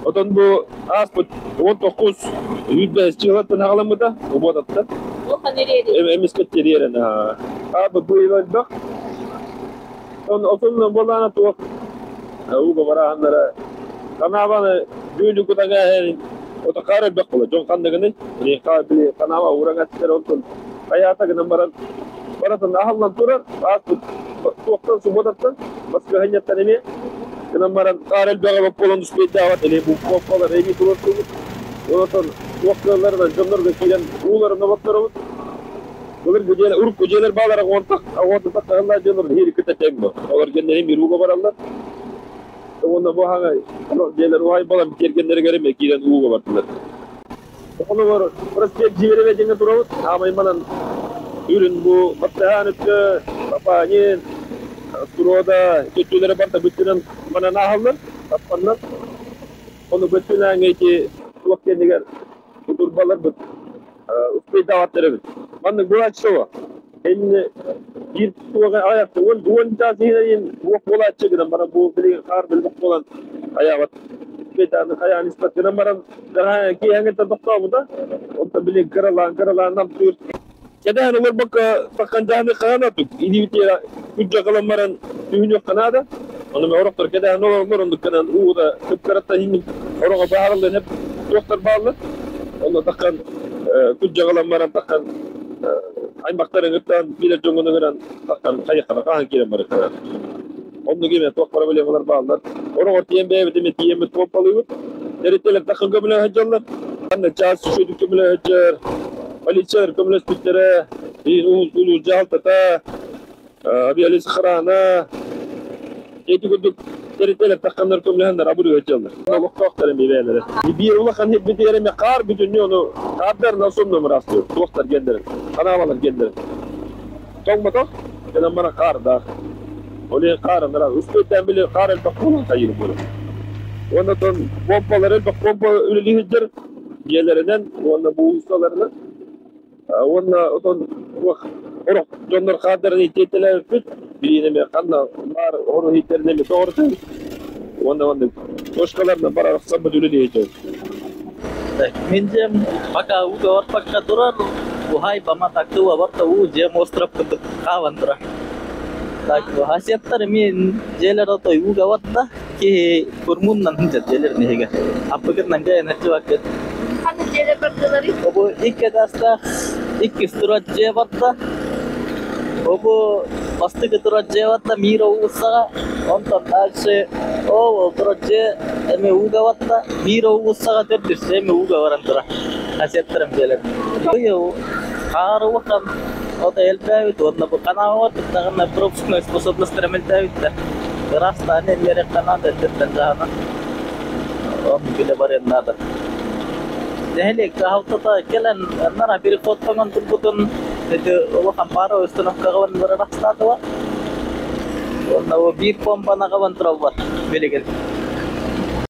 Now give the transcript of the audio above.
Отон бу ааспыт 19 105 дьыалаттан аҕаламмыта убуотаттан. Эмискэ тириэрэн аабы быйыл элбэх. Отоннон буолаана туох ууга барааһыннара канаабаны дьүүлү кутаҥа ото хаар элбэх буола дьон ханныгыный били канааба ураҥа ситэр онтон хайаата гынан баран барытын аһыллан турар ааспыт туохтан субуотаттан баскыһанньаттан эмиэ гынан баран хаар элбэҕэ боппуолан успейдаабат или боппуолар эбии туруортуубут онтон туох кыалларынан дьоннорго киирэн ууларын оботторобут былыргы дьиэлэр урукку дьиэлэр баалара оҕонтох оҕонтох таһыллаах дьоннор биһиги кытта тэҥ бу олор геннэрин биир ууга бараллар уонна бу хаҥа дьиэлэр уһайбалар тиэргэннэригэр эмиэ киирэн ууга бардылар. Оҕолор проспект Зверева диэҥҥэ турабыт. Аамай манан үрүн бу Баттаһаан өттө, Папанин, Строда өттүлэрэ барыта бүттүнэн манан ааһаллар, таппаннар. Ону бөттүнээҥҥэ ити туох кэннигэр кутурбаларбыт успейдаабаттар эбит. Маннык буолааччы Инни биир туоҕа аҕыйахта 10 чаас иһинэн уох буолааччы гынан баран бу билигин хаар бөлөх буолан хайаабат бетаны хайаан испэт гынан баран киэһэҥҥиттэн тохтообута онтон билигин кыралаан кыралаан намтыыр кэтэһэн олорбокко таккан хаана тук илиибитиэрэ күрдьэ кылан баран түһүнүөххэ наада ону орохтор кэтэһэн олороллор оннук гынан уута кыпкараттан иһин ороҕо баарыллан эп туохтар бааллар онно таккан күрдьэ кылан баран таккан аймахтарын кытта билэр дьоҥҥун ыҥыран тахсан хайыххана хаһан киирэн барыахтара. Оннук эмэ туох проблемалар бааллар. Ороҕор тиийэн бэйэбит эмэ тиийэммит помпалыыбыт. Тэрилтэлэр таххан көмөлөһө сылдьаллар. Ханна чаас үчүгэйдик көмөлөһө сылдьар. Полициялар көмөлөспүттэрэ. Улуус дьаһалтата, авиалес охрана. Ити курдук тэрилтэлэр тахханнар көмөлөһөннөр абырыы сылдьаллар. Олохтоохтор эмиэ бэйэлэрэ. Биир улахан ирбитигэр эмэ хаар бүтүннүү ону хаардарынан сонно мыраастыыр. Туохтар геннэрин, ханаабалар геннэрин. Тоҥмотох, кэнэн баран хаардаах. Ол иһин хаарынара үспүөттээн били хаар элбэх буолан хайыыр буолар. Уонна оттон помпалар элбэх помпа үлэлии сылдьар дьиэлэринэн уонна бу уулуссаларынан. Уонна отон туох орох дьоннор хаардарын иитиэтэлээбиппит билиин эмиэ ханна баар оҕону иһиттэрин эмиэ тоҕорутун уонна оннук точкаларынан барарахсаммыт үлэлиэхэ. Мин дьиэм пока ууга барбакка турар, уһаайбама тактыла барта уу дьиэм остров курдук хаалан турар. Так, хасиаттар эмиэ дьиэлэр отой ууга барда, киһи курмуннан сылдьар дьиэлэрин иһигэр. Аппыкытынан дьайан сылдьыбаккыт. Ханнык дьиэлэр бардыларый? Бу икки этажтаах иккис турар дьиэ барда. Бу бастакы турар дьиэ барда Мира уулуссаҕа, онтон дальше ол турар дьиэ эмиэ ууга барда, Мира уулуссаҕа төрдүс эмиэ ууга баран турар. Хасиаттарым дьиэлэр. Быйыл хаары улахан ото элбээбит уонна бу канаабар туттаҕына пропускной способностара мөлтөөбүттэр. Ыраастаан эмиэрэххэ наада эрдэттэн дьаһанан оннук үлэ барыан наада. Нэһилиэк дьаһалтата кэлэн нара переходтанан турбутун ити улахан пара установкаҕа баран астаатылар. Уонна бу биир помпаны аҕалан тураллар билигин.